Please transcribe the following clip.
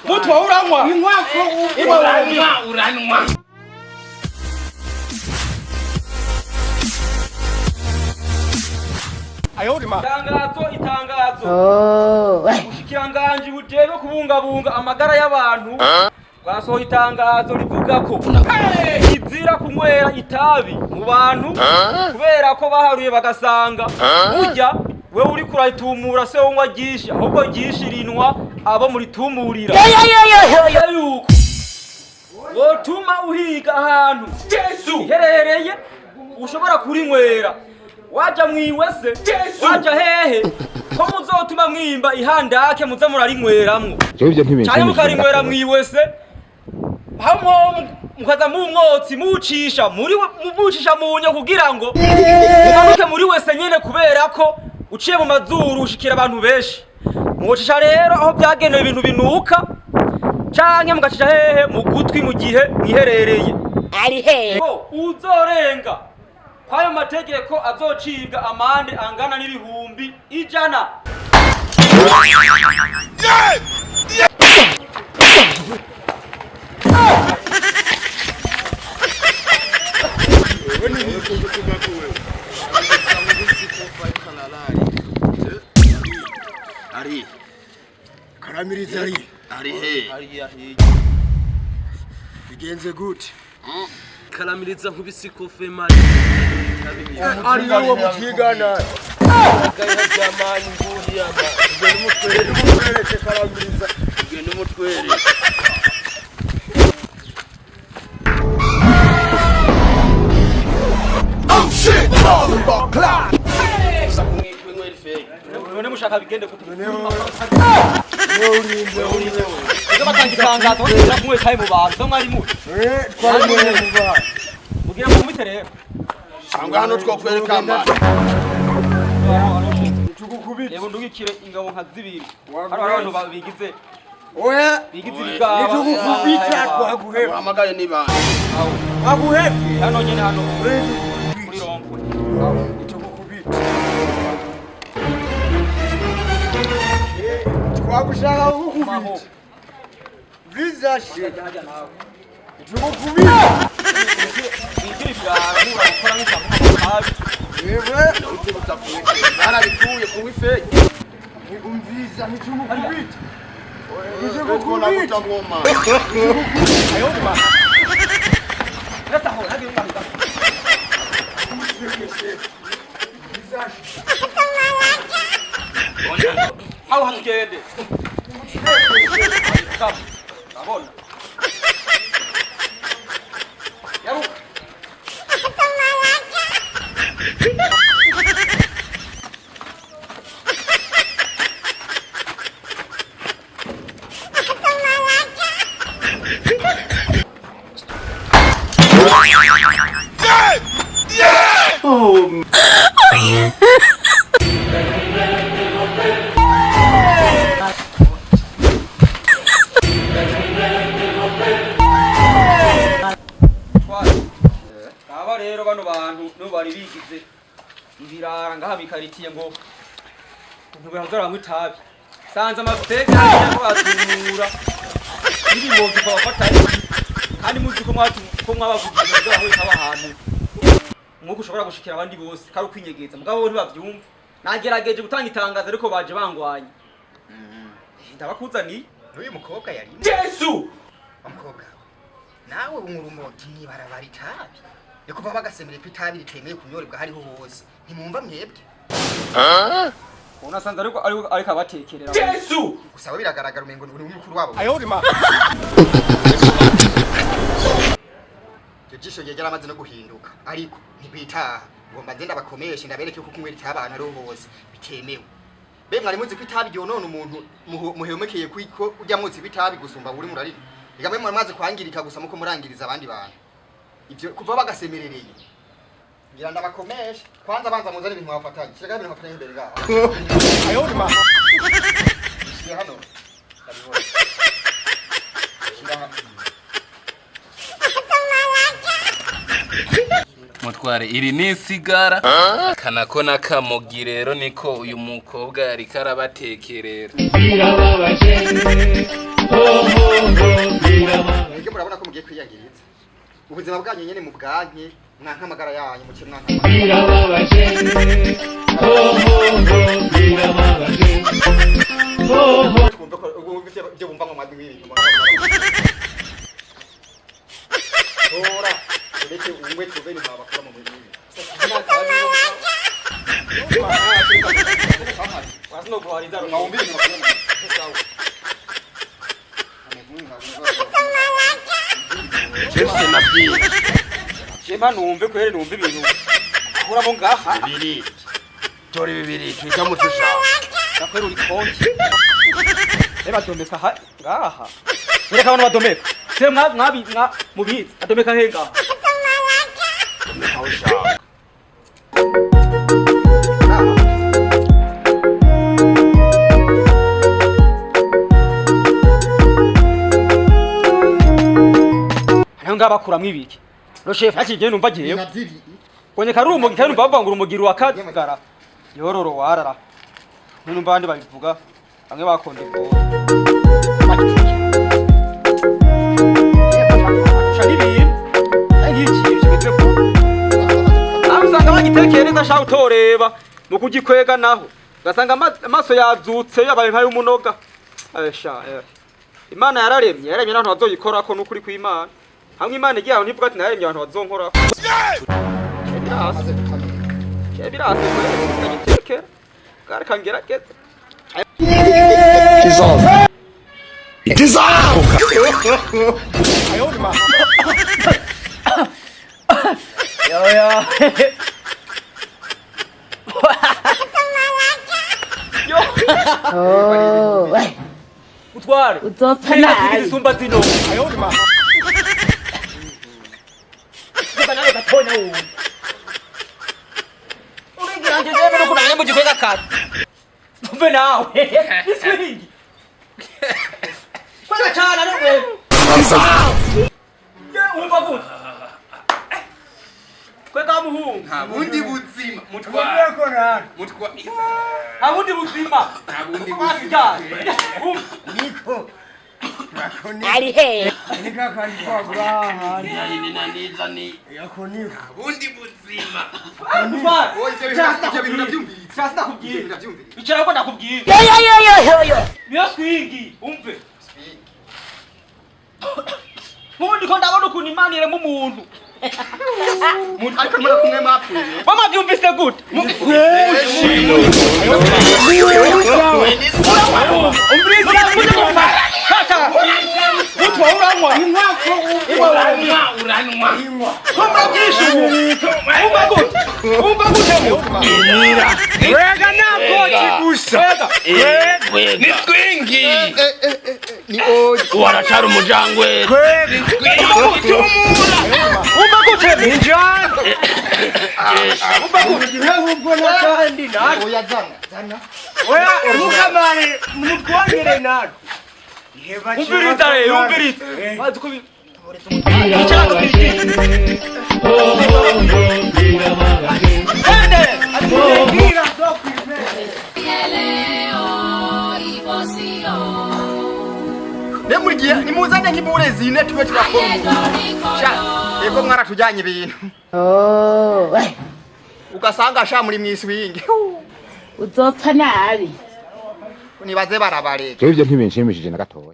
Mutwa uranywa. Uranywa, uranywa. Itangazo, itangazo. Ubushikiranganji bujejwe kubungabunga amagara y'abantu bwasohoye itangazo rivuga ko kizira kunywera itabi mu bantu, kubera ko baharuye bagasanga burya wewe uriko uraritumura se wowe unywa ryinshi, ahubwo ryinshi rinwa abo muritumurira. Yuko wotuma uhiga ahantu iherereye ushobora kurinywera, waja mwiwese, waja hehe, ko muzotuma mwimba ihandake muza murarinyweramwo canke mukarinywera mwiwese, hamwe mukaza mu mwotsi muwucisha muri muwucisha mu nyo kugira ngo mumanuke muri wese nyene, kubera ko uciye mu mazuru ushikira abantu benshi. Muwucisha rero aho byagenewe ibintu binuka, canke mugacisha hehe mu gutwi mu gihe mwiherereye. Ari he? Ko uzorenga kwayo mategeko azocibwa amande angana n'100,000. Ari. Karamiriza ari. Ari he? Bigenze gute? Karamiriza nkubisikofe mani. Ari uwo mubyigana. Jamani, nguri ama. Ugenda umutwereke Karamiriza. Ugenda umutwere. None mushaka bigende gute? Wewe urinde, urinde. Ega batanga itangazo ko kizira kunywa itabi mu bantu, so mwari muri Eh, twari muri mu bantu. mugira ngo mubite rero. Cyangwa hano twokwereka amani. Tugukubita. Reba ndugikire ingabo nka zibiri. Hano hari abantu bigize Oya, bigize ibigaba. nitugukubita twaguheba. Uhamagaye ni bande? Twaguhebye. Hano nyene, hano muri rompwe. Nitugukubita. Twagushaka kugukubita. Bizashi. Hajya nawe. Nitugukubita. Bigira ibigaba nkura gukora nk'ishamu nk'amatabi. Wewe Barabikuye kunywa ifeke. umviza nitugukubita. Twona Nitugukubita. guta ngoma. Resta aho, ntagire umwana. Aho hatugende. Abona. Yaruka. Twari. Aba rero bano bantu nibo bari bigize ibirara ngaha mikaritiye ngo ntibazoranywa itabi. Sanze amafeke ko batumura n'ibimogi bafatanye, kandi muzi ko mwatu ko mwabavugije ngo aho ikaba ahantu umwuka ushobora gushikira abandi bose kari ukwinyegeza, mugabo bo ntibavyumva. Nagerageje gutanga itangazo ariko baje bangwanye. Ndabakuzaniye. N'uyu mukobwa yari Yesu. Wa mukobwa we, nawe unywa urumogi mw'ibarabara, itabi ni kuva bagasemera ko itabi ritemewe kunyorebwa hariho hose, ntimwumva mwebwe? Unasanze ariko ariko ariko abatekerera. Gusa we biragaragara umengo ni mukuru wabo. Iryo jisho rye ryaramaze no guhinduka, ariko ntigwitaha. Ngomba nze ndabakomeshe, ndabereke ko kunywera itabi ahantu ariho hose bitemewe. Be mwari muzi ko itabi ryonona umuntu muhemekeye kwiko urya mwotsi w'itabi gusumba uri murarira? Reka mwe mwari maze kwangirika gusa muko murangiriza abandi bantu ivyo kuva bagasemerereye. Ngira ndabakomeshe. Kwanza banza muzane ibintu mwafatanye. Shira ibintu mwafatanye imbere ngaho. Shira hano, ndabibona. Shira hano. Mutwa. Mutware, iri ni isigara akanako n'akamogi. Rero niko uyu mukobwa yariko arabatekerera. Mwebwe murabona ko mugiye kwiyangiriza ubuzima bwanyu nyene mu bwanke, mwanka amagara yanyu, muce mwanka amagara. Twumve ko wumve ivyo bumva mu majwi y'ibintu. Tora ureke umwe, tuve ibintu babakora mu mubiri. Wasino guhariza. Wumve ibintu bakora mu mubiri. Sawa. Jese nabwiye. Shema, numve kwere, numve ibintu akuramo ngaha. Bibiri. Tora bibiri twita mutusha. Nakwera uri konki. Reba, domeka ha ngaha. Reka abantu badomeka. Se mwa mwabi mwa mubizi. Adomeka he ngaha? Aho ushaka. Hariho ngaha bakuramwo ibiki. Ro chef hakigiye numva agiye. Navyiri. Konyeka ari urumogi kandi numva bavuga ngo urumogi rurakagara. Yororo warara. None numva abandi babivuga. Bamwe bakonda ibwoba. Sha n'ibintu. Ari nk'ikintu kimeze ko. Nawe usanga bagitekeye neza sha, utoreba mu kugikwega, naho ugasanga amaso yazutse yabaye nk'ay'umunoga. Sha, Imana yararemye, yararemye n'abantu bazoyikorako. N'ukuri kw'Imana hamwe Imana igiye aho ntivuga ati nararemye abantu bazonkorako. Birase birase ndagitekera kare kangerageza. Yoya. Yo. Oh, Utware. Uzopfa nabi. Isumba zino. Sasa nawe gatonya ubu. Urigira nje neme no kunanya mu gikwega kare. Umve nawe. Iswingi. Kwega cyane ari wewe. Ye, umva gute? Kwega muhungu. Nta bundi buzima, mutware, mutware. Nta bundi buzima. Nta bundi Buzima. Niko. Ari he? Nika kandi kwagura ahandi. Neza ni Yako niko. nta bundi buzima. Mutware. Oya, ivyo bintu ndavyumvise. Cyasi ndakubwiye. Ivyo bintu ndavyumvise. Icara ko ndakubwiye. Yo yo yo yo yo yo. Niyo swingi, umve. Nkubu ndiko ndabona ukuntu Imana irema umuntu. Ariko muri kumwe mwapfuye. Mama, byumvise gute? Mutwa, uranywa. Uranywa, uranywa. Kumva byinshi ubu. Umva gute? Umva gute mu? Wega nakoki gusa. Wega. Ni swingi. Ni oya. Waracara umujangwe. Umva gute? Ninjani. Ubwo nakandi natwe. Oya, zana. Zana. Oya, mukamare mutwongere natwe. Umviriza rero, umviriza. Bazi ko icara ngo twigire. Ende! Bwira zokwimera. Ne mugiye nimuzane nk'ibure zine tube turakora umuntu. Sha, ego mwaratujyanye ibintu. Oh, Ugasanga sha muri mwiswingi. Uzopfa nabi. Nibaze barabareka. Ibyo ntibinshimishije na gatoya.